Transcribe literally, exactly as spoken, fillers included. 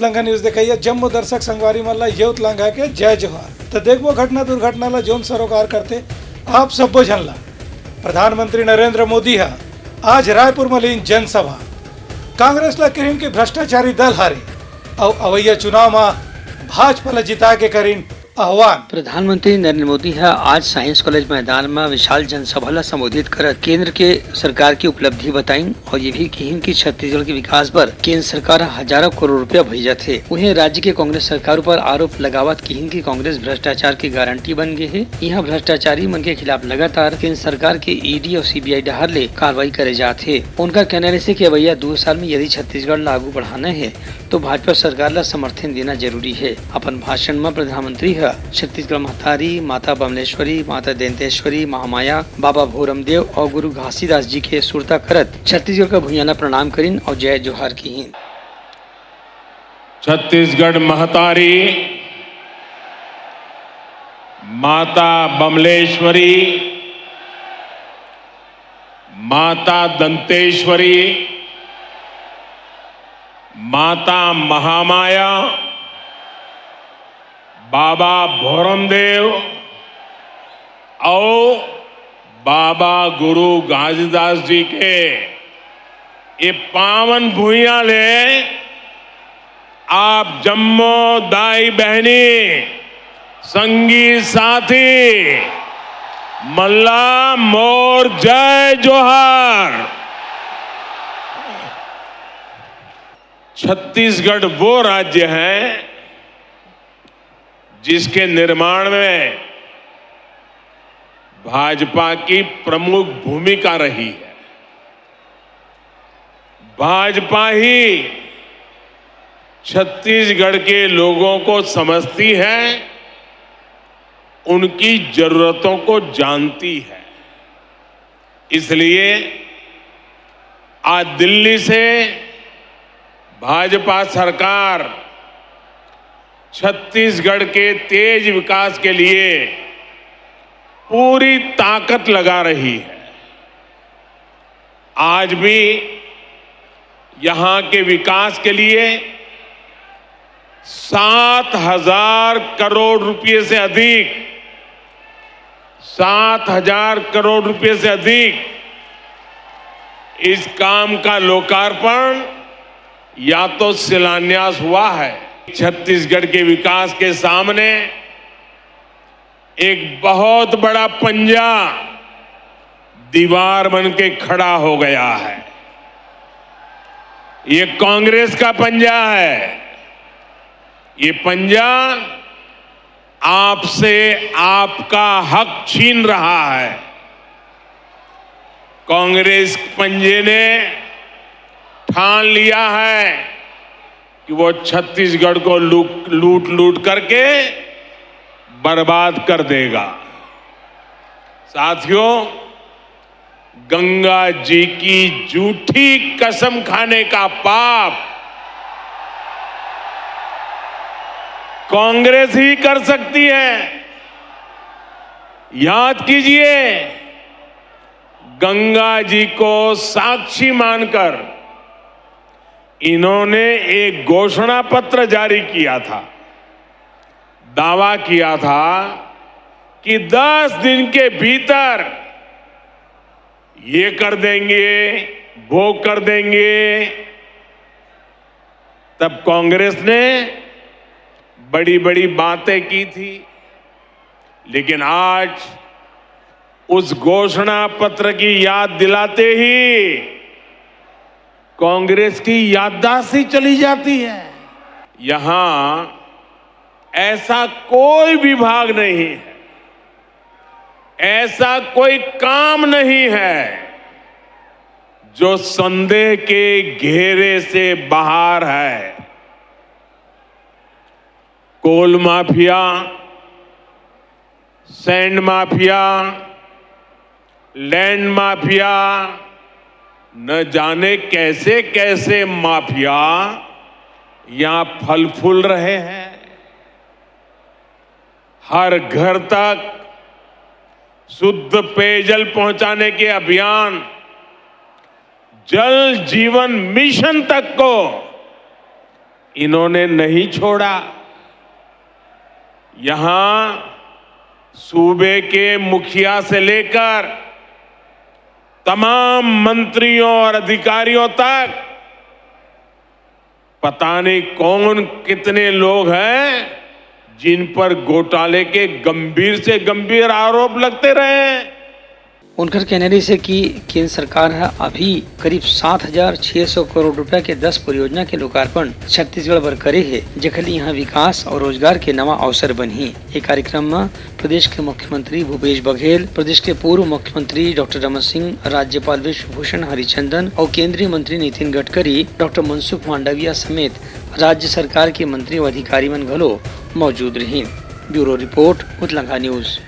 लंघा news देखइया जम्मो दर्शक संगवारी मन ला ये उतलंघा के जय जोहार। त देखबो घटना दुर्घटना ला जोन सरोकार करथे आप सब्बो झन ला। प्रधानमंत्री नरेंद्र मोदी ह आज रायपुर म लीन जनसभा। कांग्रेस ला किहिन के भ्रष्टाचारी दल हरे अउ अवइया चुनाव म भाजपा ला जिता के करिन आह्वान। प्रधानमंत्री नरेंद्र मोदी ह आज साइंस कॉलेज मैदान म विशाल जनसभा ल संबोधित करत केंद्र के सरकार की उपलब्धि बताइन और ये भी किहिन कि छत्तीसगढ़ के विकास बर केंद्र सरकार ह हजारों करोड़ रुपया भेजत हे। उहें राज्य के कांग्रेस सरकार ऊपर आरोप लगावत किहिन कि कांग्रेस भ्रष्टाचार के गारंटी बन गे हे। इहां भ्रष्टाचारी मन के खिलाफ लगातार केंद्र सरकार के ईडी और सीबीआई डहार ले कार्रवाई करे जात हे। उनका कहना रहिसे कि अवइया दू साल में यदि छत्तीसगढ़ ला आगू बढ़ाना हे, तो भाजपा सरकार ला समर्थन देना जरूरी हे। अपन भाषण म प्रधानमंत्री ह छत्तीसगढ़ महतारी, माता बमलेश्वरी, माता दंतेश्वरी, महामाया, बाबा भोरमदेव और गुरु घासीदास जी के सुरता करत छत्तीसगढ़ का भुइयां ला प्रणाम करिन और जय जोहार किहिन। छत्तीसगढ़ महतारी, माता बमलेश्वरी, माता दंतेश्वरी, माता महामाया, बाबा भोरमदेव अउ बाबा गुरु घासीदास जी के ये पावन भुइयां ले आप जम्मो दाई बहनी, संगी साथी मन ला मोर जय जोहार। छत्तीसगढ़ वो राज्य है जिसके निर्माण में भाजपा की प्रमुख भूमिका रही है। भाजपा ही छत्तीसगढ़ के लोगों को समझती है, उनकी जरूरतों को जानती है। इसलिए आज दिल्ली से भाजपा सरकार छत्तीसगढ़ के तेज विकास के लिए पूरी ताकत लगा रही है। आज भी यहां के विकास के लिए सात हजार करोड़ रुपए से अधिक, सात हजार करोड़ रुपए से अधिक इस काम का लोकार्पण या तो शिलान्यास हुआ है। छत्तीसगढ़ के विकास के सामने एक बहुत बड़ा पंजा दीवार बन के खड़ा हो गया है। ये कांग्रेस का पंजा है। ये पंजा आपसे आपका हक छीन रहा है। कांग्रेस पंजे ने ठान लिया है कि वो छत्तीसगढ़ को लूट लूट लूट करके बर्बाद कर देगा। साथियों, गंगा जी की झूठी कसम खाने का पाप कांग्रेस ही कर सकती है। याद कीजिए, गंगा जी को साक्षी मानकर इन्होंने एक घोषणा पत्र जारी किया था, दावा किया था कि दस दिन के भीतर ये कर देंगे, वो कर देंगे। तब कांग्रेस ने बड़ी बड़ी बातें की थी, लेकिन आज उस घोषणा पत्र की याद दिलाते ही कांग्रेस की याददाश्त ही चली जाती है। यहां ऐसा कोई विभाग नहीं है, ऐसा कोई काम नहीं है जो संदेह के घेरे से बाहर है। Coal mafia, sand mafia, land mafia, न जाने कैसे कैसे माफिया यहां फल फूल रहे हैं। हर घर तक शुद्ध पेयजल पहुंचाने के अभियान, जल जीवन मिशन तक को इन्होंने नहीं छोड़ा। यहां सूबे के मुखिया से लेकर तमाम मंत्रियों और अधिकारियों तक पता नहीं कौन कितने लोग हैं जिन पर घोटाले के गंभीर से गंभीर आरोप लगते रहे हैं। उनकर कहना रहिस हे कि केंद्र सरकार ह अभी करीब सात हजार छह सौ करोड़ रुपया के दस परियोजना के लोकार्पण छत्तीसगढ़ बर करे हे, जेखर ले इहां विकास अउ रोजगार के नवा अवसर बनही। ये कार्यक्रम म प्रदेश के मुख्यमंत्री भूपेश बघेल, प्रदेश के पूर्व मुख्यमंत्री डॉक्टर रमन सिंह, राज्यपाल विश्वभूषण हरिचंदन अउ केंद्रीय मंत्री नितिन गडकरी, डॉक्टर मनसुख मांडविया समेत राज्य सरकार के मंत्री अउ अधिकारी मन घलो मौजूद रहिन। Bureau report, Utlanga news.